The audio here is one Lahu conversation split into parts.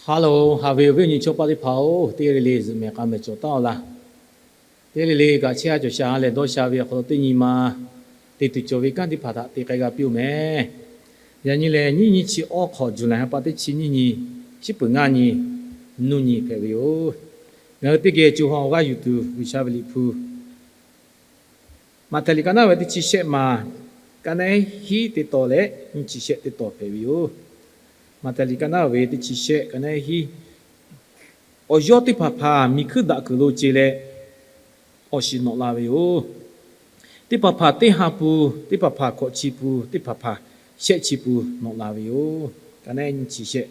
Hello, haꞈ ve awˬ viˉ awˬ nyi chaw paˆ teˇ hpaˍ-oˬ, teˇ g'aˇ le le zuhꞈ mehˍ k'a mehˍ cawˬ taˉ-aw laˇ. Teˇ g'aˇ le le kaꞈ chehˇ ha cawˬ sha ha lehˬ dawˇ sha ve awˬ hk'aw lo teˇ nyi ma te tuˬ cawˬ ve kanˉ teˇ hpaˍ htaꞈ te k'ai g'a piˇ-oˬ mehˍ. Yaꞈ nyi lehˬ, nyiˇ nyi chi awˇ hk'awꞈ July ha pa teˇ chi nyiˇ nyi, chi peuˬ ngaˇ nyi, nuˇ nyi hpehꞈ ve yoˬ. Ngaˬ hui teˇ geh co ha awˬ g'aˇ yuˬ tuˬ G'uiˬsha ve liꞈ hpu Maꞈhtehˍ liꞈ ka naˉ ve teˇ chi shehˆ maˬ, ka naˉ hiˉ teˇ tawn leh nyiˇ chi shehˆ teˇ tawn hpehꞈ ve yoˬ. Maꞈhtehˍ liꞈ ka naˉ ve teˇ chi shehˆ ka naˉ hiˉ, awˬ yawˇ teˇ hpaˍ hpaˍ miˬ hkuiˇ daꞈ kuiˬ lo ce leh awˬ shiˍ nawꞈ la ve yoˬ. Teˇ hpaˍ hpaˍ teˇ ha pun, teˇ hpaˍ hpaˍ hkawꞈ chi pun, teˇ hpaˍ hpaˍ shehˆ chi pun nawꞈ la ve yoˬ. Ka naˉ nyiˇ chi shehˆ,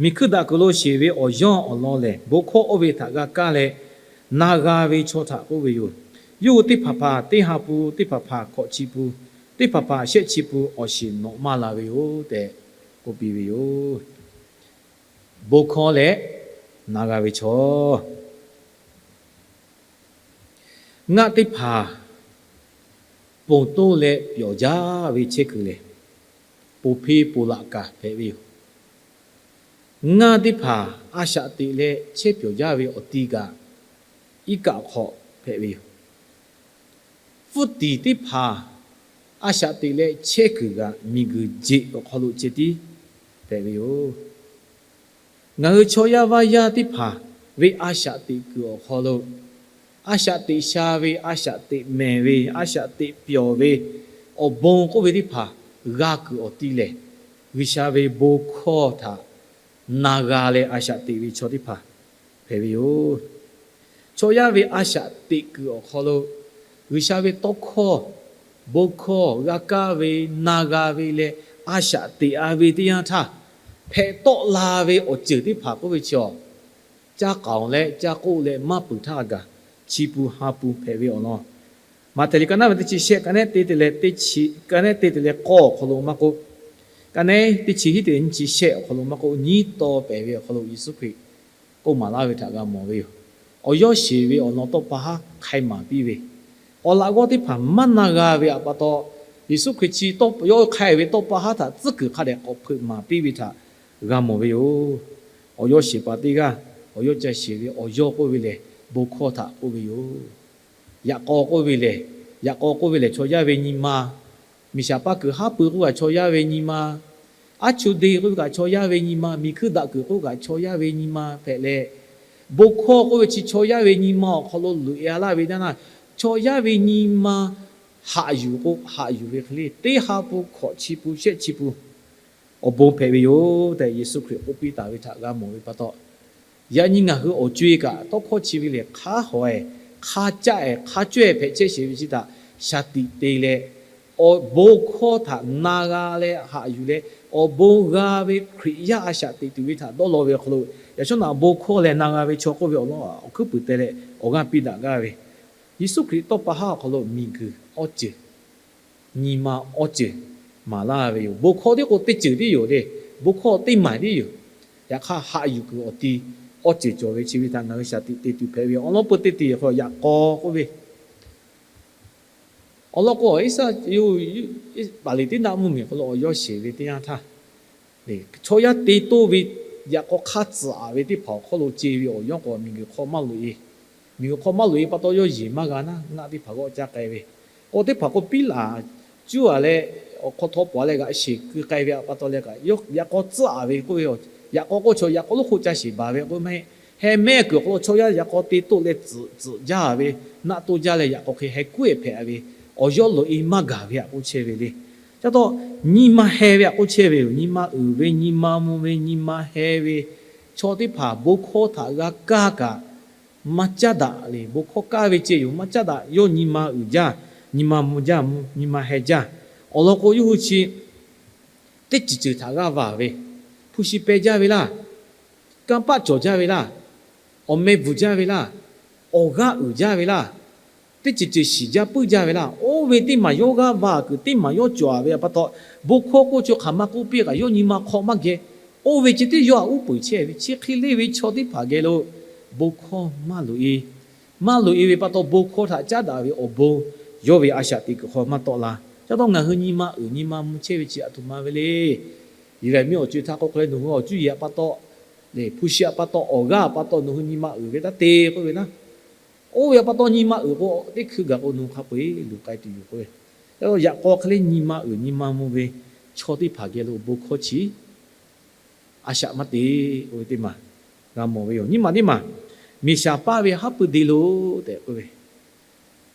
miˬ hkuiˇ daꞈ kuiˬ lo sheˍ ve awˬ yawˇ awˬ lawn lehˬ, bon hkawˇ oˇ ve htaꞈ g'a kaˇ leh na g'a ve chaw htaꞈ k'oˆ ve yoˬ. Yawˇ hui teˇ hpaˍ hpaˍ teˇ ha pun, teˇ hpaˍ hpaˍ hkawꞈ chi pun, teˇ hpaˍ hpaˍ shehˆ chi pun awˬ shiˍ nawꞈ maˇ la ve yoˬ tehꞈ k'oˆ piˇ ve yoˬ. Bon hkawˇ leh na g'a ve chaw. Ngaˆ teˇ hpaˍ ponˬ toˇ leh pyawˬ jaˇ ve chehˇ kuiˬ lehˬ, ponˬ hpe ponˬ laꞈ kaˬ hpehꞈ ve yoˬ. Ngaˇ teˇ hpaˍ a shaꞈ teꞈ leh chehˇ pyawˬ jaˇ ve awˬ ti kaꞈ, iˉ kaˆ hk'awꞈ hpehꞈ ve yoˬ. Hpfuhˇ tiˍ teˇ hpaˍ a shaꞈ teꞈ leh chehˇ kuiˬ kaꞈ, miˬguiˬ jeꞈ awˬ hk'aw lo ceh tiˉ hpehꞈ ve yoˬ. Ngaˬ hui chaw yaˇ vaˇ yaˇ teˇ hpaˍ ve a shaꞈ teꞈ kuiˬ awˬ hk'aw lo, a shaꞈ teꞈ sha ve, a shaꞈ teꞈ mehˍ ve, a shaꞈ teꞈ pyawˬ ve, awˬ bon k'oˆ ve teˇ hpaˍ g'a kuiˬ awˬ ti lehˬ, G'uiˬsha ve bon hkawˇ htaꞈ na g'a leh a shaꞈ teꞈ ve chaw teˇ hpaˍ hpehꞈ ve yoˬ. Chaw yaˇ ve a shaꞈ teꞈ kuiˬ awˬ hk'aw lo, G'uiˬsha ve tawˇ hkawˇ, bon hkawˇ g'a kaˇ ve, na g'a ve leh a shaꞈ teꞈ-a ve teˇ yanˇ htaˇ, hpehꞈ tawˆ la ve awˬ ceuˬ teˇ hpaˍ k'oˆ ve chi awˬ, caˇ k'aoˍ leh caˇ k'oˆ leh maˇ peuˬ htaˇ gaˬ, chi pun ha pun hpehꞈ ve awˬ lawn. Maꞈhtehˍ liꞈ ka naˉ ve teˇ chi shehˆ, ka naˉ te te leh teˇ chi, ka naˉ te te leh k'awˇ awˬ hk'aw lo maˇ k'oˆ, ka naˉ teˇ chi hiˉ te leh nyiˇ chi shehˆ awˬ hk'aw lo maˇ k'oˆ, nyiˇ tawn pehˍ ve awˬ hk'aw lo Yeˍsuˆ Hkriꞈ k'oˆ maˍ laˇ ve htaꞈ g'a mawˬ ve yoˬ. Awˬ yawˇ sheˍ ve awˬ lawn tawˇ pa haˉ hk'ai maˍ piˇ ve, awˬ laꞈ g'awˇ teˇ hpaˍ maˇ na g'a ve pa taw, Yeˍsuˆ Hkriꞈ chi yawˇ hk'ai ve tawˇ pa haˉ htaꞈ tcuhˉ kuiˬ hk'a dehꞈ k'awꞈ hpeuꞈ maˍ piˇ ve htaꞈ g'a mawˬ ve yoˬ. Awˬ yawˇ sheˍ paˍ teˇ g'aˇ, awˬ yawˇ ca sheˍ ve awˬ yawˇ k'oˆ ve lehˬ, bon hkawˇ htaꞈ k'oˆ ve yoˬ. Yaꞈ k'aw k'oˆ ve lehˬ, yaꞈ k'aw k'oˆ ve lehˬ, chaw yaˇ ve nyi ma, miˬ shaˍ paˇ kuiˬ haˉ pui k'oˆ kaꞈ chaw yaˇ ve nyi ma, aˉ chu de k'oˆ ve kaꞈ chaw yaˇ ve nyi ma, miˬ hkuiˇ daꞈ kuiˬ k'oˆ kaꞈ chaw yaˇ ve nyi ma hpehꞈ leh, bon hkawˇ k'oˆ ve chi chaw yaˇ ve nyi ma awˬ hk'aw lo loꞈ-e-a laˇ ve naˇ naˇ, chaw yaˇ ve nyi ma haꞈ yuˬ k'o haꞈ yuˬ ve hk'e le, teˇ ha pun, hkawꞈ chi pun, shehˆ chi pun awˬ bon hpehꞈ ve yoˬ tehꞈ Yeˍsuˆ Hkriꞈ k'oˆ piˇ taˍ ve htaꞈ g'a mawˬ ve pa taw, yaꞈ nyi ngaˬ hui awˬ co-e kaꞈ tawˇ hkawˇ chi ve lehˬ, hk'a hawˬ-eh, hk'a caˆ-eh, hk'a caweh hpehꞈ chehˇ sheˍ ve chi htaꞈ shaˍ tiꞈ te leh, awˬ bon hkawˇ htaꞈ na g'a leh haꞈ yuˬ leh, awˬ bon g'a ve Hkriꞈ yaˇ a shaꞈ teꞈ tuˬ ve htaꞈ dawˇ law ve awˬ hk'aw lo, yaꞈ shawˉ naꞈ bon hkawˇ leh na g'a ve chaw k'oˆ ve awˬ lawn awˬ hkuiˉ puiˍ te leh awˬ g'aˇ piˇ daꞈ gaˇ ve, Yeˍsuˆ Hkriꞈ tawˇ pa haˉ awˬ hk'aw lo miˬguiˬ awˇ ceuˬ, nyi ma awˇ ceuˬ maˍ laˇ ve yoˬ. Bon hkawˇ tiˉ k'o teˇ ceuˬ tiˉ yoˬ le. Bon hkawˇ teˇ maˬ tiˉ yoˬ. Yaꞈ hk'aˇ, haꞈ yuˬ kuiˬ awˬ ti awˇ ceuˬ cawˬ ve chi ve htaꞈ ngaˬ hui shaˍ tiꞈ te tuˬ hpehꞈ ve yoˬ. Awˬ lawn peu teˇ te hk'aw yaꞈ k'aw k'oˆ ve, awˬ lawn k'o, Iˉsaˍreˍlaˆ paˍ liꞈ teˇ naˆ mvuhˇmiˬ hk'aw lo awˬ yawˇ sheˍ ve teˇ yanˇ htaˇ, chaw yaˇ te toˇ ve yaꞈ k'aw hk'a tcuhˍ-a ve teˇ hpaˍ awˬ hk'aw lo ce ve awˬ yawˇ k'o, miˬguiˬ hk'aw maˇ loꞈ-e. Miˬguiˬ hk'aw maˇ loꞈ-e pa taw, yawˇ yeˬ maˇ g'a naˉ, ngaˆ teˇ hpaˍ g'awˆ caˇ k'ai ve. K'o teˇ hpaˍ k'o, piˉlaꞈ cuˉ-a leh awˬ hk'aw htaw pawˍ leh g'aꞈ sheˍ keu k'ai ve pa taw leh kaꞈ, yaꞈ k'aw tcuhˍ-a ve k'oˆ ve, yaꞈ k'aw k'oˆ chaw yaꞈ k'aw lo hk'oˆ ca sheˍ baˬ ve k'oˆ maˇ heˆ. Heh mehˆ kuiˬ awˬ hk'aw lo chaw yaˇ yaꞈ k'aw te toˆ leh tcuhˍ tcuhˍ jaˇ ve, naˆ toˇ jaˇ leh yaꞈ k'aw hk'e heh kuˉ-e hpehꞈ ve, awˬ yawˇ loꞈ-e maˇ gaˬ ve htaꞈ k'oˆ chehˇ ve le. Caˇ taw, nyi ma heh ve htaꞈ k'oˆ chehˇ ve yoˬ. Nyi ma uiˍ ve, nyi ma mvuh ve, nyi ma heh ve, chaw teˇ hpaˍ bon hkawˇ htaꞈ g'a kaˇ kaꞈ, maˇ caˉ daꞈ le. Bon hkawˇ kaˇ ve ceh yoˬ, maˇ caˉ daꞈ. Yawˇ nyi ma uiˍ jaˇ, nyi ma mvuh jaˇ, nyi ma heh jaˇ. Awˬ lawn k'o, yawˇ hui chi teˇ ceuˬ ceuˬ htaꞈ g'aˇ va ve, hpu shi peh jaˇ ve laˇ, kanˇ paˆ cawˬ jaˇ ve laˇ, awˬ meh bvuhˬ jaˇ ve laˇ, awˬ g'aˇ uiˍ jaˇ ve laˇ, teˇ ceuˬ ceuˬ shiˍ jaˇ puiˉ jaˇ ve laˇ, oˇ ve teˇ maˬ yawˇ g'aˇ va kuiˬ teˇ maˬ yawˇ cawˬ-a ve pa taw, bon hkawˇ k'oˆ chaw hk'aˬ ma k'oˆ piˇ kaꞈ yawˇ nyi ma hk'aw maˇ geh. Oˇ ve ceh tiˉ yawˇ htaꞈ uˉ peunˍ chehˇ ve, chi hk'e le ve chaw teˇ hpaˍ geh lo bon hkawˇ maˇ loꞈ-e. Maˇ loꞈ-e ve pa taw, bon hkawˇ htaꞈ caˉ daꞈ ve awˬ bon yawˇ ve a shaꞈ teꞈ kuiˬ hk'aw maˇ tawˆ la. Caˇ taw ngaˬ hui nyi ma uiˍ nyi ma mvuh chehˇ ve chi aˬ htoꞈ ma ve le. Iˉraˍlaˍ miˇ awˬ co-e htaˇ k'oˆ hk'e leh, nawˬ hui awˬ cuˇ yiˍ pa taw Hpu shi htaꞈ pa taw, awˬ g'aˇ htaꞈ pa taw nawˬ hui nyi ma uiˍ ve taˇ te k'oˆ ve naˉ. Oˇ ve htaꞈ pa taw nyi ma uiˍ k'o, teˇ hkui gaˬ k'o nawˬ hui hk'a peu-eˬ luˬ k'ai tuˬ yoˬ k'oˆ ve. Yaꞈ k'aw hk'e le nyi ma uiˍ nyi ma mvuh ve chaw teˇ hpaˍ geh lo bon hkawˇ chi a shaꞈ maˇ te k'oˆ ve teˇ maˬ g'a mawˬ ve yoˬ. Nyiˇ maˬ teˇ maˬ, miˬ shaˍ paˇ ve haˉ pui de lo tehꞈ k'oˆ ve,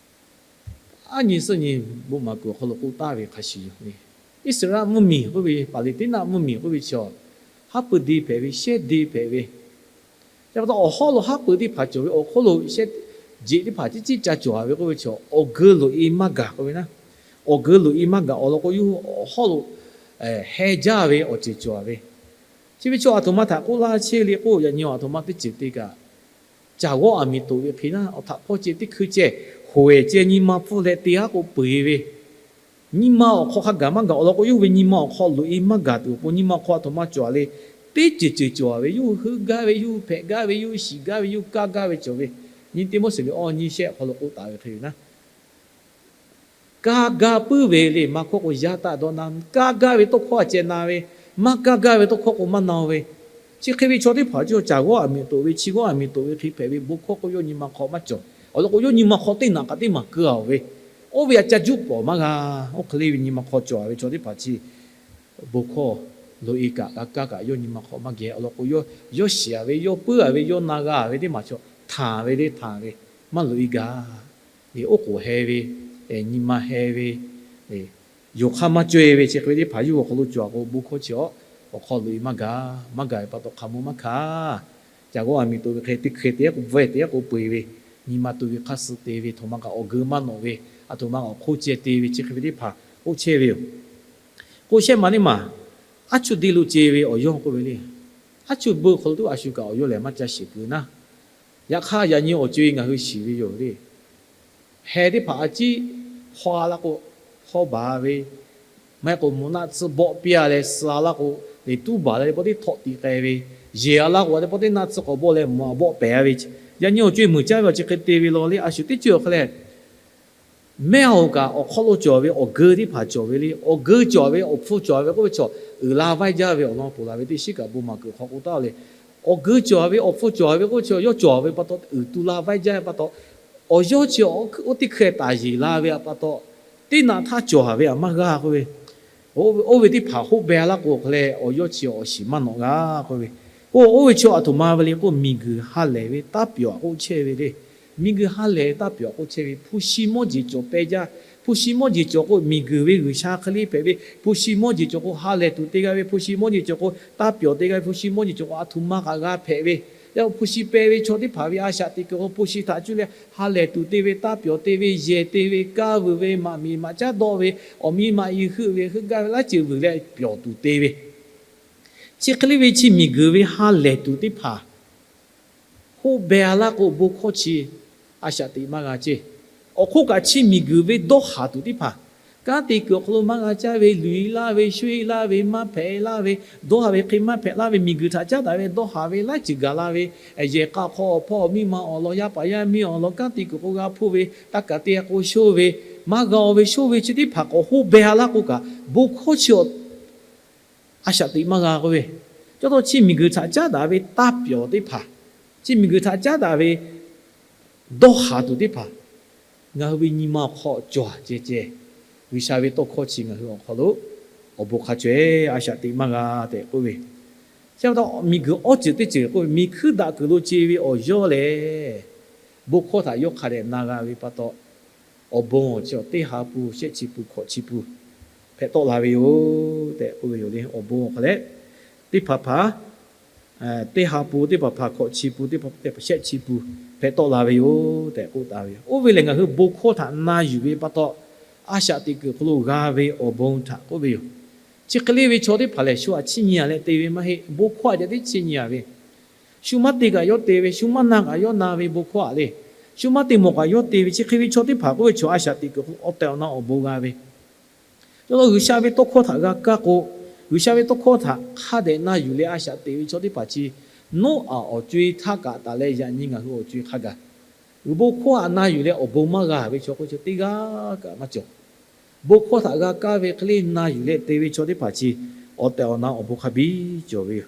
aˉ nyi suhˆ nyi bon maˍ kuiˬ awˬ hk'aw lo k'oˆ taˍ ve hk'a shuˍ yoˬ. Iˉsaˍreˍlaˆ mvuhˇmiˬ k'oˆ ve, Paˍleˍtiˉnaˆ mvuhˇmiˬ k'oˆ ve chaw, haˉ pui de hpehꞈ ve, shehˇ de hpehꞈ ve, chi pa taw awˬ hawˉ lo haˉ pui teˇ hpaˍ cawˬ ve awˬ hk'oˆ lo shehˇ jeꞈ teˇ hpaˍ ciˉ ciˉ ca cawˬ ve k'oˆ ve chaw, awˬ geu loꞈ-e maˇ gaˬ k'oˆ ve naˉ. Awˬ geu loꞈ-e maˇ gaˬ awˬ lawn k'o, yawˇ hui awˬ hawˉ lo heh jaˇ ve awˬ ceuˬ cawˬ ve. Chi ve chaw aˬ htoꞈ ma htaꞈ k'oˆ laˇ chehˇ le k'o, yaꞈ nyi awˬ aˬ htoꞈ ma teˇ ceuˬ te kaꞈ, caˬ g'awˇ aˬ miˍ toꞈ ve hk'e naˉ, awˬ htaꞈ hpawˇ ceh teˇ hkui ceh, hoꞈ-ehˍ ceh nyi ma hpfuhˇ leh te haˉ k'o peu-eˬ ve, nyi ma awˬ hk'aw hk'a gaˬ maˇ gaˬ awˬ lawn k'o, yawˇ hui ve nyi ma awˬ hk'aw loꞈ-e maˇ gaˬ tuˬ awˬ pon, nyi ma awˬ hk'aw aˬ htoꞈ ma cawˬ-a le, teˇ ceuˬ ceuˬ cawˬ-a ve, yawˇ hui heuˆ gaˇ ve, yawˇ hui hpehꞈ gaˇ ve, yawˇ hui shiˍ gaˇ ve, yawˇ hui kaˇ gaˇ ve cawˬ ve. Nyi Tiˆmoˉseˍ ve awˇ nyi shehˆ awˬ hk'aw lo k'oˆ taˍ ve hk'e ve naˉ, kaˇ gaˇ puiˉ ve le maˇ hkawˇ k'o, yaˇ taˆ dawˇ na, kaˇ gaˇ ve tawˇ hkawˇ a ceh na ve, maˇ kaˇ gaˇ ve tawˇ hkawˇ k'o maˇ na ve. Chi hk'e ve chaw teˇ hpaˍ chi caˬ g'awˇ aˬ miˍ toꞈ ve, chi g'awˇ aˬ miˍ toꞈ ve hk'e hpehꞈ ve bon hkawˇ k'o yawˇ nyi ma hk'aw maˇ cawˬ. Awˬ lawn k'o, yawˇ nyi ma hk'aw teˇ naꞈ kaꞈ teˇ maˬ keu-a ve, oˇ ve aꞈ ca juˇ pawˍ maˇ g'a. Oˇ hk'e le ve nyi ma hk'aw cawˬ-a ve chaw teˇ hpaˍ chi bon hkawˇ loꞈ-e kaꞈ g'a kaˇ kaꞈ yawˇ nyi ma hk'aw maˇ geh. Awˬ lawn k'o, yawˇ shiˍ-a ve, yawˇ puiˉ-a ve, yawˇ na g'a ve teˇ maˬ chaw htanˍ ve le htanˍ ve, maˇ loꞈ-e gaˬ. Oˉ k'oˍ heh ve, nyi ma heh ve, yonˍ hk'aˇ maˇ caweh ve chi hk'e ve teˇ hpaˍ yawˇ hui awˬ hk'aw lo cawˬ-a k'o, bon hkawˇ chi awˬ hk'aw loꞈ-e maˇ gaˬ, maˇ gaˬ ve pa taw hk'a mvuh maˇ hkanˍ. Caˬ g'awˇ aˬ miˍ toꞈ ve hk'e teˇ hkeh te-a k'o vawehˇ te-a k'o peu-eˬ ve, nyi ma tu ve hk'aˇ suh te ve, htoꞈ ma kaꞈ awˬ geu maˇ nawꞈ ve, aˬ htoꞈ ma awˬ hk'oˆ ceh te ve chi hk'e ve teˇ hpaˍ k'oˆ chehˇ ve yoˬ. K'o shehˆ maˬ teˇ maˬ, aˉ chuˇ de lo ce ve awˬ yawˇ k'oˆ ve le. Aˉ chuˇ beu hk'aw lo tuˉ a shu kaꞈ awˬ yawˇ lehˬ maˇ ca shiˍ keu naˉ. Yaꞈ hk'aˇ yaꞈ nyi awˬ co-e ngaˬ hui shiˍ ve yoˬ le. Heh teˇ hpaˍ a ciˉ hawˇ-a laˇ k'o, hawˇ baˬ ve, maˇ heˆ k'o mvuhˇ naˆ tsuhˇ bawˆ piˇ-a leh suh-a laˇ k'o, leˬ tuˉ baˬ leh teˇ pawˆ teˇ htawˆ tiꞈ k'ai ve, yehˬ-a laˇ k'o teˇ pawˆ teˇ naˆ tsuhˇ k'awꞈ bawˆ leh mvuhˇ-a bawˆ pehˍ-a ve, yaꞈ nyi awˬ co-e mui caˇ ve awˬ chi hk'e te ve law le. A shu teˇ ceuˬ awˬ hk'e leh, mehˆ-oˬ kaꞈ awˬ hk'aw lo cawˬ ve awˬ geu teˇ hpaˍ cawˬ ve le. Awˬ geu cawˬ ve awˬ hpfuh cawˬ ve k'oˆ ve chaw, uiˍ la vaiˇ jaˇ ve awˬ lawn ponˬ laˬ ve teˇ shiˉ kaꞈ bon maˍ kuiˬ hk'aw k'oˆ taˍ le. Awˬ geu cawˬ ve awˬ hpfuh cawˬ ve k'oˆ ve chaw, yawˇ cawˬ ve pa taw uiˍ tu la vaiˇ jaˇ ve pa taw, awˬ yawˇ chi oˇ teˇ hkeh taˍ yeˬ la ve pa taw, teˇ naꞈ htaˇ cawˬ-a ve htaꞈ maˇ g'a k'oˆ ve. Oˇ ve teˇ hpaˍ hoˆ beh-a laˇ k'o hk'e leh, awˬ yawˇ chi awˬ shiˍ maˇ nawꞈ g'a k'oˆ ve. K'o oˇ ve chaw aˬ htoꞈ ma ve le k'o, miˬguiˬ ha lehˬ ve taˇ pyawˬ k'oˆ chehˇ ve le. Miˬguiˬ ha lehˬ taˇ pyawˬ k'oˆ chehˇ ve, hpu shi mawˇ jeˬ cawˬ peh jaˇ. Hpu shi mawˇ jeˬ cawˬ k'o, miˬguiˬ ve G'uiˬsha hk'e le hpehꞈ ve, hpu shi mawˇ jeˬ cawˬ k'o ha lehˬ tuˬ te g'a ve, hpu shi mawˇ jeˬ cawˬ k'o taˇ pyawˬ te g'a ve, hpu shi mawˇ jeˬ cawˬ k'o aˬ htoꞈ ma kaꞈ g'a hpehꞈ ve. Yaꞈ hpu shi peh ve chaw teˇ hpaˍ ve a shaꞈ teꞈ kuiˬ k'o, hpu shi htaꞈ cuˇ leh ha lehˬ tuˬ te ve, taˇ pyawˬ te ve, yehˬ te ve, kaˇ vuiˬ ve, maꞈ miˬ maꞈ caˉ dawˆ ve, awˬ miˇ maꞈ i heuˆ ve, heuˆ gaˇ ve, laiˉ ceuˬ vuiˬ leh pyawˬ tuˬ te ve, chi hk'e le ve chi miˬguiˬ ve ha lehˬ tuˬ teˇ hpaˍ hoˆ beh-a laˇ k'o, bon hkawˇ chi a shaꞈ teꞈ maˇ g'a ceˇ. Awˬ hk'oˆ kaꞈ chi miˬguiˬ ve dawˇ haˍ tuˬ teˇ hpaˍ, kanˉ te kuiˬ awˬ hk'aw lo maˇ g'a caˇ ve, luˬ-e laˇ ve, shoˆ-e laˇ ve, maˇ hpehꞈ-e laˇ ve, dawˇ haˍ ve hk'e maˇ hpehꞈ laˇ ve, miˬguiˬ htaꞈ caˉ daꞈ ve dawˇ haˍ ve laiˉ ceuˬ gaˬ la ve, yehˬ k'a hk'aw awˬ hpawˇ awˬ miˇ ma awˬ lawn, yaˇ paˍ yaˇ miˇ awˬ lawn, kanˉ te kuiˬ k'o g'a hpuˇ ve, taˇ kaˍ te k'o shoˇ ve, maˇ g'a-o ve shoˇ ve chi teˇ hpaˍ k'awꞈ hoˆ beh-a laˇ k'o kaꞈ, bon hkawˇ chi a shaꞈ teꞈ maˇ g'a k'oˆ ve. Cawˇ taw chi miˬguiˬ htaꞈ caˉ daꞈ ve taˇ pyawˬ teˇ hpaˍ, chi miˬguiˬ htaꞈ caˉ daꞈ ve dawˇ haˍ tuˬ teˇ hpaˍ ngaˬ hui ve nyi ma awˬ hk'aw cawˬ ceh ceh, G'uiˬsha ve tawˇ hkawˇ chi ngaˬ hui awˬ hk'aw lo awˬ bon hk'a caweh a shaꞈ teꞈ maˇ g'a tehꞈ k'oˆ ve. Chi pa taw miˬguiˬ awˬ ceuˬ teˇ ceuˬ k'oˆ ve, miˬ hkuiˇ daꞈ kuiˬ lo ce ve awˬ yawˇ lehˬ, bon hkawˇ htaꞈ yawˇ hk'a dehꞈ na g'a ve pa taw, awˬ bon awˬ chi teˇ ha pun, shehˆ chi pun, hkawꞈ chi pun hpehꞈ tawˆ la ve yoˬ tehꞈ k'oˆ ve yoˬ le. Awˬ bon awˬ hk'a leh teˇ hpaˍ hpaˍ teˇ ha pun, teˇ hpaˍ hpaˍ hkawꞈ chi pun, teˇ hpaˍ shehˆ chi pun hpehꞈ tawˆ la ve yoˬ tehꞈ k'oˆ taˍ ve yoˬ. Oˇ ve lehˬ ngaˬ hui bon hkawˇ htaꞈ na yuˬ ve pa taw, a shaꞈ teꞈ kuiˬ hk'aw lo g'a ve awˬ bon htaꞈ k'oˆ ve yoˬ. Chi hk'e le ve chaw teˇ hpaˍ lehˬ, shu htaꞈ chiˇ nyi-a leh te ve maˇ heˆ. Bon hkawˇ htaꞈ ca tiˉ chiˇ nyi-a ve, shu maˇ te kaꞈ yawˇ te ve, shu maˇ na kaꞈ yawˇ na ve bon hkawˇ htaꞈ le, shu maˇ te mawˬ kaꞈ yawˇ te ve, chi hk'e ve chaw teˇ hpaˍ k'oˆ ve chaw a shaꞈ teꞈ kuiˬ hk'aw lo awˬ tehˬ awˬ na awˬ bon g'a ve, cawˇ law G'uiˬsha ve tawˇ hkawˇ htaꞈ g'a kaˇ k'o, G'uiˬsha ve tawˇ hkawˇ htaꞈ hk'a dehꞈ na yuˬ leh a shaꞈ teꞈ ve chaw teˇ hpaˍ chi, Noˉaꞈ awˬ co-e htaˇ kaꞈ taˍ leh yaꞈ nyi ngaˬ hui awˬ co-e hk'a gaˬ, bon hkawˇ htaꞈ na yuˬ leh awˬ bon maˇ g'a ve chaw k'oˆ ve chaw teˇ g'aˇ kaꞈ maˇ cawˬ. Bon hkawˇ htaꞈ g'a kaˇ ve hk'e le na yuˬ leh te ve chaw teˇ hpaˍ chi awˬ tehˬ awˬ na awˬ bon hk'a biˇ cawˬ ve yoˬ.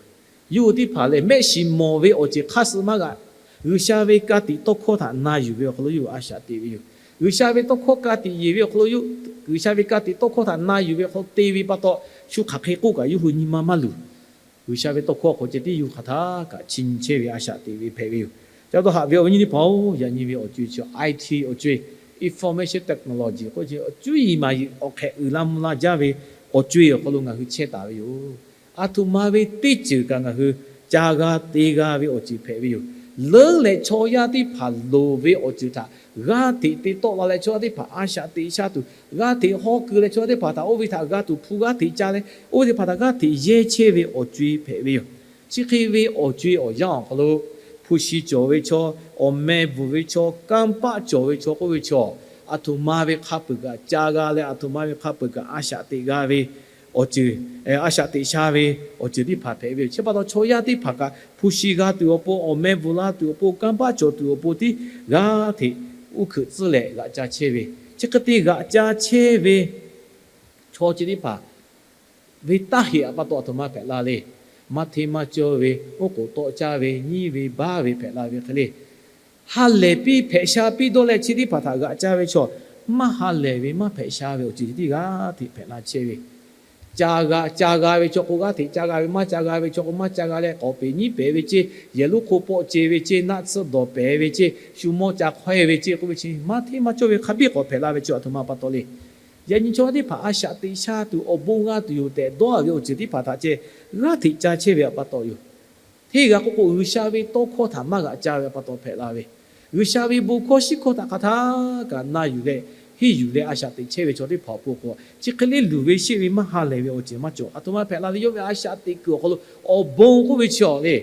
Yawˇ hui teˇ hpaˍ lehˬ, mehˆ shiˍ mawˬ ve awˬ ceuˬ hk'aˇ suh maˇ g'aꞈ. G'uiˬsha ve ka tiꞈ tawˇ hkawˇ htaꞈ na yuˬ ve awˬ hk'aw lo yawˇ hui a shaꞈ teꞈ ve yoˬ. G'uiˬsha ve tawˇ hkawˇ ka tiꞈ yeˬ ve awˬ hk'aw lo yawˇ, G'uiˬsha ve ka tiꞈ tawˇ hkawˇ htaꞈ na yuˬ ve awˬ hk'aw lo te ve pa taw, shu hk'aˬ hk'e k'oˆ kaꞈ yawˇ hui nyi ma maˇ luˬ. G'uiˬsha ve tawˇ hkawˇ awˬ hk'aw ceh tiˉ yawˇ hui hk'aˬ htaˇ kaꞈ chi nyi chehˇ ve a shaꞈ teꞈ ve hpehꞈ ve yoˬ. Ca taw haꞈ ve awˬ viˉ awˬ nyi teˇ hpaˍ-oˬ, yaꞈ nyi ve awˬ co-e chi IT awˬ co-e, information technology k'oˆ ve awˬ cuˉ yiˍ maˍ yiˍ awˬ hk'ehꞈ uiˍ la mvuh la jaˇ ve awˬ co-e awˬ hk'aw lo ngaˬ hui chehˇ taˍ ve yoˬ. Aˬ htoꞈ ma ve teˇ ceuˬ kaꞈ ngaˬ hui ca g'a te g'a ve awˬ ceuˬ hpehꞈ ve yoˬ. Leuˉ leh chaw yaˇ teˇ hpaˍ loˍ ve awˬ ceuˬ htaꞈ g'aˇ hteꞈ te tawˆ la leh chaw yaˇ teˇ hpaˍ a shaꞈ teꞈ sha tuˬ, g'aˇ hteꞈ haw keu leh chaw yaˇ teˇ hpaˍ htaꞈ oˇ ve htaꞈ g'a tuˬ hpu g'aˇ hteꞈ ca leh, oˇ ve teˇ hpaˍ htaꞈ g'aˇ hteꞈ yehˇ chehˇ ve awˬ co-e hpehꞈ ve yoˬ. Chi hk'e ve awˬ co-e awˬ yanˇ awˬ hk'aw lo, hpu shi cawˬ ve chaw, awˬ meh bvuhˬ ve chaw, kanˇ paˆ cawˬ ve chaw k'oˆ ve chaw, aˬ htoꞈ ma ve hk'a peuˬ kaꞈ ca g'a leh aˬ htoꞈ ma ve hk'a peuˬ kaꞈ a shaꞈ teꞈ g'a ve awˬ ceuˬ, a shaꞈ teꞈ sha ve awˬ ceuˬ teˇ hpaˍ hpehꞈ ve yoˬ. Chi pa taw chaw yaˇ teˇ hpaˍ kaꞈ hpu shi g'a tuˬ awˬ pon, awˬ meh bvuhˬ la tuˬ awˬ pon, kanˇ paˆ cawˬ tuˬ awˬ pon tiˉ g'aˇ hteꞈ uˉ hkeuꞈ tcuhˉ leh g'aꞈ ca chehˇ ve. Chi hk'e te g'aꞈ ca chehˇ ve chaw chi teˇ hpaˍ ve taˇ heꞈ pa taw aˬ htoꞈ ma hpehꞈ la le. Maˇ hteˇ maˇ cawˇ ve, oˉ k'oˍ tawˆ caˇ ve, nyiˉ ve baˆ ve hpehꞈ la ve hk'e le. Ha lehˬ piˇ hpehꞈ sha piˇ dawˇ leh chi teˇ hpaˍ htaꞈ g'aꞈ ca ve chaw, maˇ ha lehˬ ve maˇ hpehꞈ sha ve awˬ ceuˬ chi tiˉ g'aˇ hteꞈ hpehꞈ la chehˇ ve. Ca g'a, ca g'a ve chaw k'o g'aˇ hteꞈ ca g'a ve, maˇ ca g'a ve chaw k'o maˇ ca g'a leh k'awꞈ peˍ nyiˉ pehˍ ve ceˇ, yehˬ lonˉ hk'oˆ pawˆ ce ve ceˇ, naˆ tsuhˇ dawˬ pehˍ ve ceˇ, shu mawˇ ca hk'awehˇ ve ceˇ k'oˆ ve chi maˇ hteˇ maˇ cawˇ ve hk'a biˇ k'awꞈ hpehꞈ la ve chaw aˬ htoꞈ ma pa taw le. Yaꞈ nyi chaw yaˇ teˇ hpaˍ a shaꞈ teꞈ sha tuˬ awˬ bon g'a tuˬ yoˬ tehꞈ dawˇ a ve awˬ ceuˬ teˇ hpaˍ htaꞈ ceh g'aˇ hteꞈ ca chehˇ ve pa taw yoˬ. Hteˇ g'a k'oˆ k'o G'uiˬsha ve tawˇ hkawˇ htaꞈ maˇ g'aꞈ ca ve pa taw hpehꞈ la ve, G'uiˬsha ve bon hkawˇ shiˉ hkawˇ htaꞈ hk'aˬ htaˇ kaꞈ na yuˬ leh, henˇ yuˬ leh a shaꞈ teꞈ chehˇ ve chaw teˇ hpaˍ awˬ pon k'o, chi hk'e le luˬ ve sheˆ ve maˇ ha lehˬ ve awˬ ceuˬ maˇ cawˬ. Aˬ htoꞈ ma hpehꞈ la ve, yawˇ ve a shaꞈ teꞈ kuiˬ awˬ hk'aw lo awˬ bon k'oˆ ve chi awˬ le,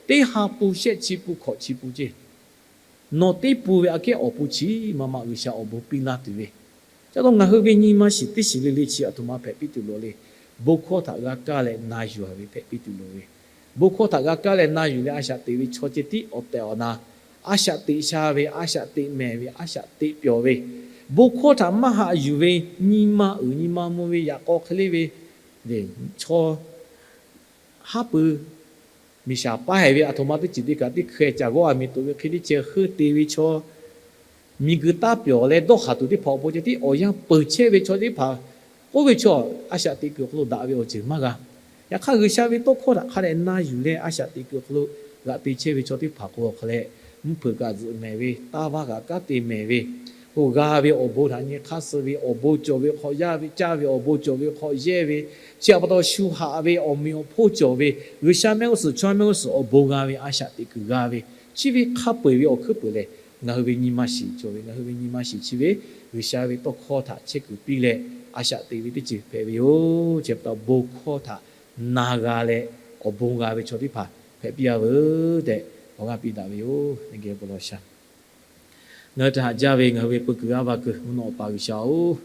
teˇ ha pun shehˆ chi pun hkawꞈ chi pun ceˇ, nawˬ teˇ pun ve aꞈ kehˉ awˬ pon chi maˇ maˇ G'uiˬsha awˬ bon piˇ laˇ tuˬ ve. Ca taw ngaˬ hui ve nyi ma shiˍ teˇ shiˍ le le chi aˬ htoꞈ ma hpehꞈ piˇ tuˬ loˍ le. Bon hkawˇ htaꞈ g'a kaˇ leh na yuˬ a ve hpehꞈ piˇ tuˬ loˍ ve. Bon hkawˇ htaꞈ g'a kaˇ leh na yuˬ leh a shaꞈ teꞈ ve chaw ceh tiˉ awˬ tehˬ awˬ na, a shaꞈ teꞈ sha ve, a shaꞈ teꞈ mehˍ ve, a shaꞈ teꞈ pyawˬ ve, bon hkawˇ htaꞈ maˇ haꞈ yuˬ ve, nyi ma uiˍ nyi ma mvuh ve yaꞈ k'aw hk'e le ve chaw haˉ pui miˬ shaˍ paˇ hehˍ ve aˬ htoꞈ ma teˇ ceuˬ te kaꞈ teˇ hkeh caˬ g'awˇ a miˬ toꞈ ve hk'e teˇ ceh heuˆ te ve chaw, miˬguiˬ taˇ pyawˬ leh dawˇ haˍ tuˬ teˇ hpaˍ awˬ pon ceh tiˉ awˬ yanˇ peuˬ chehˇ ve chaw teˇ hpaˍ k'oˆ ve chaw, a shaꞈ teꞈ kuiˬ awˬ hk'aw lo daꞈ ve awˬ ceuˬ maˇ g'a. Yaꞈ hk'aˇ G'uiˬsha ve tawˇ hkawˇ htaꞈ hk'a dehꞈ na yuˬ leh a shaꞈ teꞈ kuiˬ awˬ hk'aw lo g'aꞈ te chehˇ ve chaw teˇ hpaˍ k'o hk'a leh, mvuhˇ hpeuꞈ kaꞈ zuhꞈ mehˍ ve, taˇ vaˇ kaꞈ kanˉ te mehˍ ve, k'o g'a ve awˬ bon htaꞈ nyi hk'aˇ suh ve, awˬ bon cawˬ ve hk'aw yaˇ ve caˇ ve, awˬ bon cawˬ ve hk'aw yehˇ ve, chi pa taw shu haꞈ ve awˬ meꞈ awˬ hponˇ cawˬ ve, G'uiˬsha mehˆ g'uˇ suhˍ chaw mehˆ g'uˇ suhˍ awˬ bon g'a ve a shaꞈ teꞈ kuiˬ g'a ve, chi ve hk'a peu-eˬ ve awˬ hkuiˉ peuˬ lehˬ, ngaˬ hui ve nyi ma shiˍ cawˬ ve, ngaˬ hui ve nyi ma shiˍ chi ve G'uiˬsha ve tawˇ hkawˇ htaꞈ chehˇ kuiˬ piˇ leh a shaꞈ teꞈ ve teˇ ceuˬ hpehꞈ ve yoˬ. Chi pa taw bon hkawˇ htaꞈ na g'a leh awˬ bon g'a ve chaw teˇ hpaˍ hpehꞈ piˇ a veuˬ tehꞈ awˬ g'aˇ piˇ daꞈ ve yoˬ. Teˇ geh bon lawˬ shaˍ. Ngaˬ hui htaꞈ haꞈ jaˇ ve ngaˬ hui ve peu kuiˬ g'aˇ va kuiˬ mvuhˇ naw awˬ pa G'uiˬsha-oˬ,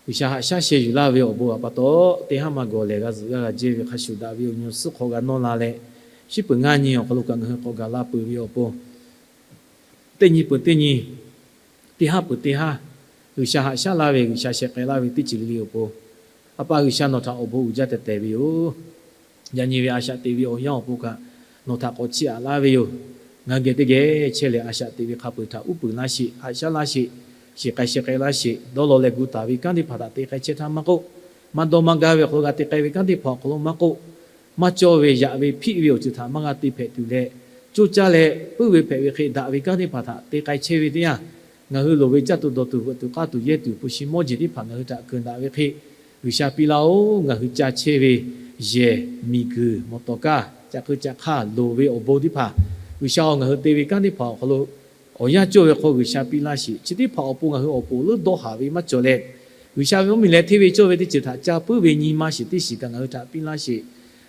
G'uiˬsha haꞈ shaˉ sheh yuˬ laˇ ve awˬ bon awˬ pa taw, teˇ haˉ maˇ gawˬ lehˬ g'a zuhꞈ g'aˇ g'a jehˇ ve hk'a shuˍ daꞈ ve awˬ nyi awˬ suhˉ hk'aw g'a nawˇ la leh, shiˉ peuˬ ngaˇ nyi awˬ hk'aw lo kaꞈ ngaˬ hui k'awꞈ gaˬ la peuˬ ve awˬ pon, teˇ nyi peuˬ teˇ nyi, teˇ haˉ peuˬ teˇ haˉ, G'uiˬsha haꞈ shaˉ laˇ ve, G'uiˬsha sheh k'ai laˇ ve teˇ ceuˬ le le awˬ pon, A pa G'uiˬsha nawˬ htaꞈ awˬ bon uiˍ jaˇ tehˬ tehˬ ve yoˬ. Yaꞈ nyi ve a shaꞈ teꞈ ve awˬ yanˇ awˬ pon kaꞈ nawˬ htaꞈ k'awꞈ chiˇ aꞈ laˇ ve yoˬ. Ngaˬ hui geh teˇ geh chehˇ leh a shaꞈ teꞈ ve hk'a peu-eˬ htaꞈ uˉ peunˍ laˇ sheˍ, haꞈ shaˉ laˇ sheˍ, shiˍ k'ai sheh k'ai laˇ sheˍ, dawˇ law leh gu taˍ ve kanˉ teˇ hpaˍ htaꞈ te k'ai chehˇ htaˇ maˇ k'oˆ, maˇ dawˇ maˇ gaˇ ve awˬ hk'aw lo g'a te k'ai ve kanˉ teˇ hpaˍ awˬ hk'aw lo maˇ k'oˆ, maˇ cawˇ ve yaꞈ ve hpiˆ ve awˬ ceuˬ htaꞈ maˇ g'a te hpehꞈ tuˬ leh, coˇ caˇ leh puiˉ ve hpehꞈ ve hk'e daꞈ ve kanˉ teˇ hpaˍ htaꞈ te k'ai chehˇ ve teˇ yanˇ, ngaˬ hui loˍ ve caˇ tuˬ dawˬ tuˬ veuꞈ tuˬ k'aˇ tuˬ yehˇ tuˬ hpu shi mawˇ jeˬ teˇ hpaˍ ngaˬ hui htaꞈ keunˍ daꞈ ve hk'e, G'uiˬsha piˇ laˇ-oˬ. Ngaˬ hui ca chehˇ ve yehˬ, miˬguiˬ, mawˬ tawˍ kaˇ, caꞈ keu caꞈ hk'aˇ loˍ ve awˬ bon teˇ hpaˍ, G'uiˬsha-oˬ, ngaˬ hui te ve kanˉ teˇ hpaˍ awˬ hk'aw lo awˬ yanˇ cawˇ ve hk'aw G'uiˬsha piˇ laˇ sheˍ. Chi teˇ hpaˍ awˬ pon ngaˬ hui awˬ pon leuˉ dawˇ haˍ ve maˇ cawˬ leh, G'uiˬsha ve mvuhˇmiˬ leh hteˇ ve cawˇ ve teˇ ceuˬ htaꞈ ca puiˉ ve nyi ma shiˍ teˇ shiˍ kaꞈ ngaˬ hui htaꞈ piˇ laˇ sheˍ.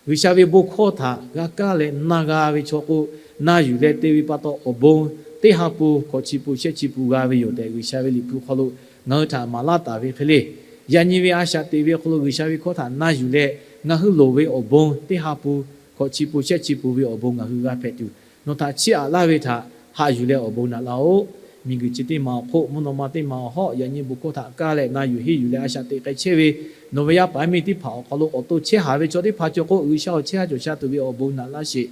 G'uiˬsha ve bon hkawˇ htaꞈ g'a kaˇ leh na g'a ve chaw k'o, na yuˬ leh te ve pa taw awˬ bon teˇ ha pun, hkawꞈ chi pun, shehˆ chi pun g'a ve yoˬ tehꞈ G'uiˬsha ve Liꞈ hpu hk'aw lo ngaˬ hui htaꞈ maˍ laˇ taˍ ve hk'e le. Yaꞈ nyi ve a shaꞈ teꞈ ve awˬ hk'aw lo G'uiˬsha ve hkawˇ htaꞈ na yuˬ leh ngaˬ hui loˍ ve awˬ bon teˇ ha pun, hkawꞈ chi pun, shehˆ chi pun ve awˬ bon ngaˬ hui g'a hpehꞈ tuˬ, nawˬ htaꞈ chiˇ aꞈ laˇ ve htaꞈ haꞈ yuˬ leh awˬ bon naꞈ laˇ-oˆ. Miˬguiˬ chi teˇ maˬ awˬ hk'oˆ, mvuhˇ naw ma teˇ maˬ awˬ hawˉ, yaꞈ nyi bon hkawˇ htaꞈ kaˇ leh na yuˬ henˇ yuˬ leh a shaꞈ teꞈ k'ai chehˇ ve nawˬ ve yaˇ paˍ yaˇ miˇ teˇ hpaˍ awˬ hk'aw lo awˬ to chehˇ haˍ ve chaw teˇ hpaˍ cawˬ k'o, G'uiˬsha awˬ chehˇ ha cawˬ sha tuˬ ve awˬ bon naꞈ laˇ sheˍ.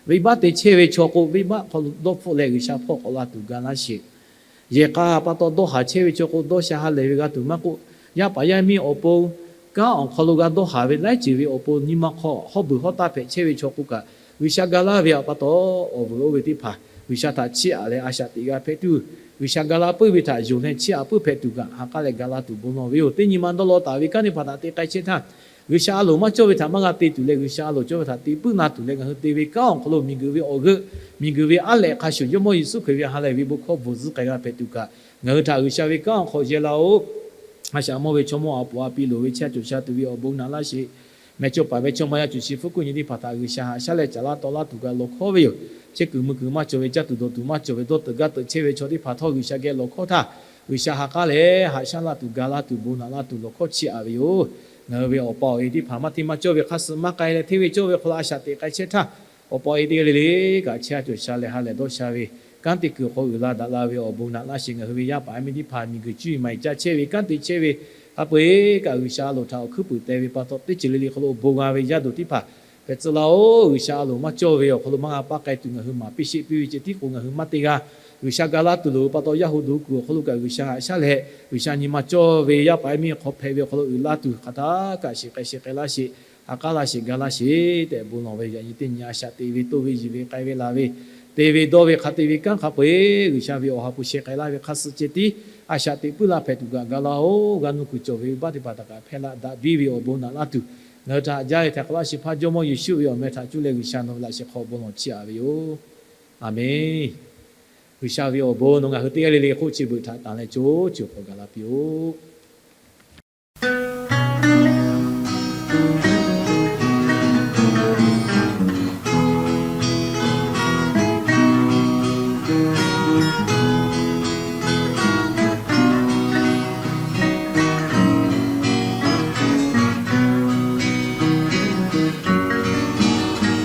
Venˇbaˆ te chehˇ ve chaw k'o, venˇbaˆ hk'aw lo dawˇ hpfuhˆ leh G'uiˬsha hpawˇ k'awꞈ la tuˬ ga laˇ sheˍ. Yehˬ k'a pa taw dawˇ haˍ chehˇ ve chaw k'o, dawˇ sha ha lehˬ ve g'a tuˬ maˇ k'oˆ, yaˇ paˍ yaˇ miˇ awˬ pon kanˉ awˬ hk'aw lo g'a dawˇ haˍ ve laiˉ ceuˬ ve awˬ pon nyi ma hk'aw hawˉ beuˬ hawˉ taˇ hpehꞈ chehˇ ve chaw k'oˆ kaꞈ, G'uiˬsha ga laˇ ve awˬ pa taw, awˬ vuiˬ oˇ ve teˇ hpaˍ G'uiˬsha htaꞈ chiˇ aꞈ leh a shaꞈ teꞈ g'a hpehꞈ tuˬ, G'uiˬsha ga laˇ puiˉ ve htaꞈ yonˍ leh chiˇ aꞈ puiˉ hpehꞈ tuˬ kaꞈ ha k'aˉ leh ga laˇ tuˬ bon lawˬ ve yoˬ. Teˇ nyi ma dawˇ law taˍ ve kanˉ teˇ hpaˍ htaꞈ te k'ai chehˇ htaˇ, G'uiˬsha a loˍ maˇ cawˇ ve htaꞈ maˇ g'a te tuˬ leh, G'uiˬsha a loˍ cawˇ ve htaꞈ te puiˉ na tuˬ leh, ngaˬ hui te ve kanˉ awˬ hk'aw lo miˬguiˬ ve awˬ g'euˆ, miˬguiˬ ve aˉ lehꞈ hk'a shuˍ Jawˇmawˇ Yeˍsuˆ Hkriꞈ ve ha lehˬ ve bon hkawˇ bvuhˬ zuhˆ k'ai g'a hpehꞈ tuˬ kaꞈ, ngaˬ hui htaꞈ G'uiˬsha ve kanˉ awˬ hk'aw yehˬ laˇ-oˆ. A shaꞈ mawˇ ve chaw mawˇ a poˍ a piˇ loˍ ve chehˇ cawˬ sha tuˬ ve awˬ bon naꞈ laˇ sheˍ. Meh cawˇ paˍ meh cawˇ maˇ yaˇ cuˬ shi hpfuhˇ kuˆ nyi teˇ hpaˍ htaꞈ G'uiˬsha haꞈ shaˉ leh caˍ laˇ taw laˇ tuˬ kaꞈ lawˬ hkawˉ ve yoˬ. Chehˇ kuiˬ mui kuiˬ maˇ cawˬ ve, caˇ tuˬ dawˬ tuˬ maˇ cawˬ ve, dawˇ teuꞈ gaˇ teuꞈ chehˇ ve chaw teˇ hpaˍ htawˇ G'uiˬsha geh lawˬ hkawˉ htaˇ, G'uiˬsha ha k'aˉ leh haꞈ shaˉ laˇ tuˬ, ga laˇ tuˬ, bon naꞈ laˇ tuˬ lawˬ hkawˉ chiˇ aꞈ ve yoˬ. Ngaˬ hui ve awˬ pa awˬ e teˇ hpaˍ maˇ hteˇ maˇ cawˇ ve hk'a suh maˇ k'ai leh, hteˇ ve cawˇ ve hk'aw lo a shaꞈ teꞈ k'ai chehˇ htaˇ, awˬ pa awˬ e teˇ g'aˇ le le kaꞈ chehˇ a cawˬ sha leh ha lehˬ dawˇ sha ve kanˉ te kuiˬ hk'aw uiˍ la daꞈ la ve awˬ bon naꞈ laˇ sheˍ. Ngaˬ hui ve yaˇ paˍ yaˇ miˇ teˇ hpaˍ miˬguiˬ cuˇ yiˍ maˍ yiˍ caˇ chehˇ ve kanˉ te chehˇ ve hk'a peu eˬ kaꞈ, G'uiˬsha a loˍ htaꞈ awˬ hkuiˉ puiˍ teh ve pa taw, teˇ ceuˬ le le hk'aw lo bon g'a ve yaˇ duˬ teˇ hpaˍ hpehꞈ tcuh laˇ-oˆ. G'uiˬsha a loˍ maˇ cawˇ ve awˬ hk'aw lo maˇ g'a paˇ k'ai tuˬ ngaˬ hui maˍ piˇ sheˆ piˇ ve ceh tiˉ k'o, ngaˬ hui maˇ te g'a. G'uiˬsha ga laˇ tuˬ loˍ ve pa taw, yaˇ hu duˬ kuiˬ awˬ hk'aw lo kaꞈ G'uiˬsha haꞈ shaˉ leh, G'uiˬsha nyi ma cawˇ ve yaˇ paˍ yaˇ miˇ hk'aw hpehꞈ ve awˬ hk'aw lo uiˍ la tuˬ hk'aˬ htaˇ kaꞈ sheˍ k'ai sheˍ k'ai laˇ sheˍ. Ha k'aˉ laˇ sheˍ, ga laˇ sheˍ tehꞈ bon lawˬ ve yaꞈ nyi teˇ nyi a shaꞈ teꞈ ve, toˇ ve yiˬ ve, k'ai ve laˬ ve, te ve dawˇ ve, hk'a te ve kanˉ hk'a peu eˬ G'uiˬsha ve awˬ ha hpu sheh k'ai laˇ ve hk'a suh ceh tiˉ a shaꞈ teꞈ puiˉ la hpehꞈ tuˬ kaꞈ ga laˇ-oˆ. G'a nuˇ kuiˬ cawˬ ve baˆ teˇ hpaˍ htaꞈ kaꞈ hpehˇ laˇ daꞈ biˇ ve awˬ bon naꞈ laˇ tuˬ, ngaˬ hui htaꞈ haꞈ jaˇ ve htaꞈ hk'a laˇ sheˍ hpaˇ Jawˇmawˇ Yeˍsuˆ ve awˬ meh htaꞈ cuˇ leh G'uiˬsha nawˬ ve laꞈ sheh hk'aw bon lawˬ chiˇ aꞈ ve yoˬ. Aˬmenˍ. G'uiˬsha ve awˬ bon nawˬ ngaˬ hui teˇ g'aˇ le le hk'oˆ chi beuꞈ htaꞈ tanˬ leh co ceuˬ hk'aw gaˬ la piˇ-oˆ.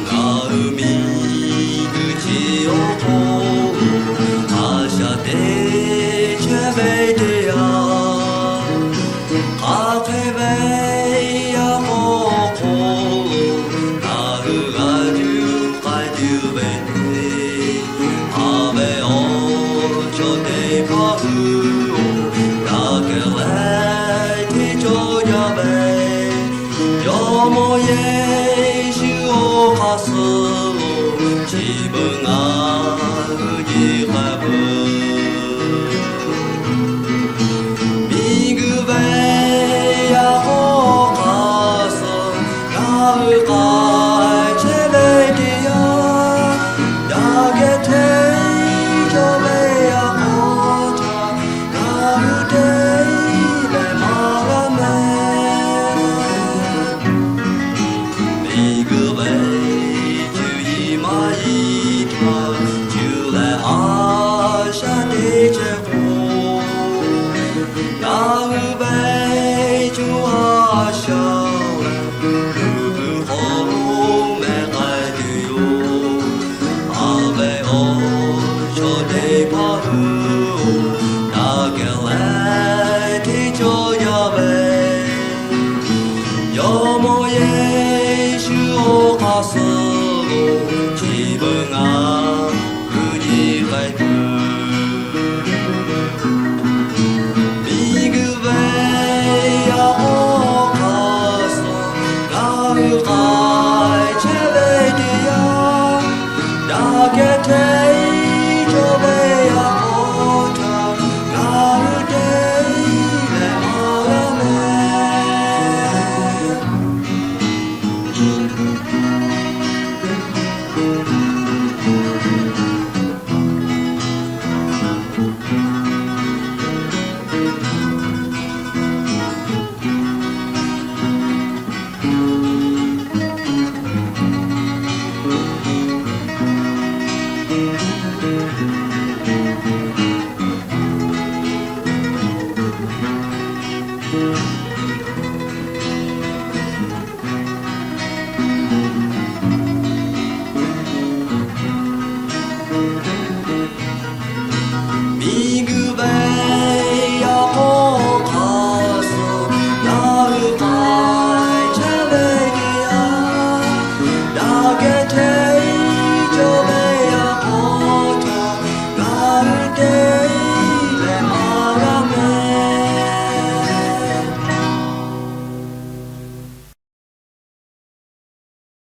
Ngaˬ hui miˬguiˬ chi awˬ hk'oˆ a shaꞈ teꞈ chehˇ ve teˇ yanˇ, hk'aˬ hk'e ve yaˇ k'aw hk'oˆ lo ngaˬ hui g'a juˇ k'ai tuˬ ve teˇ, a ve awˬ chaw teˇ hpaˍ hui-oˬ, daꞈ kehˬ leh hteˇ cawˇ jaˇ ve Jawˇmawˇ Yeˍsuˆ awˬ hk'aˇ suh lo chi beuꞈ ngaˬ hui nyi k'ai peuˬ. Miˬguiˬ ve yaˇ hk'aw hk'a suh ngaˬ hui k'ai chehˇ ve teˇ yanˇ, daꞈ kehˬ hteˇ cawˇ ve yaˇ k'aw htaꞈ ngaˬ hui te leh maˍ laˇ mehˍ. Miˬguiˬ ve cuˇ yiˍ maˇ yiˍ htaꞈ cuˇ leh a shaꞈ teꞈ chehˇ k'o, ngaˬ hui ve cuˇ a shaꞈ leh luˬ kuiˬ hk'aw lo meh k'ai tuˬ yoˬ. A ve awˬ chaw teˇ hpaˍ hui-oˬ, daꞈ kehˬ leh hteˇ cawˇ jaˇ ve Jawˇmawˇ Yeˍsuˆ awˬ hk'aˇ suh lo chi beuꞈ ngaˬ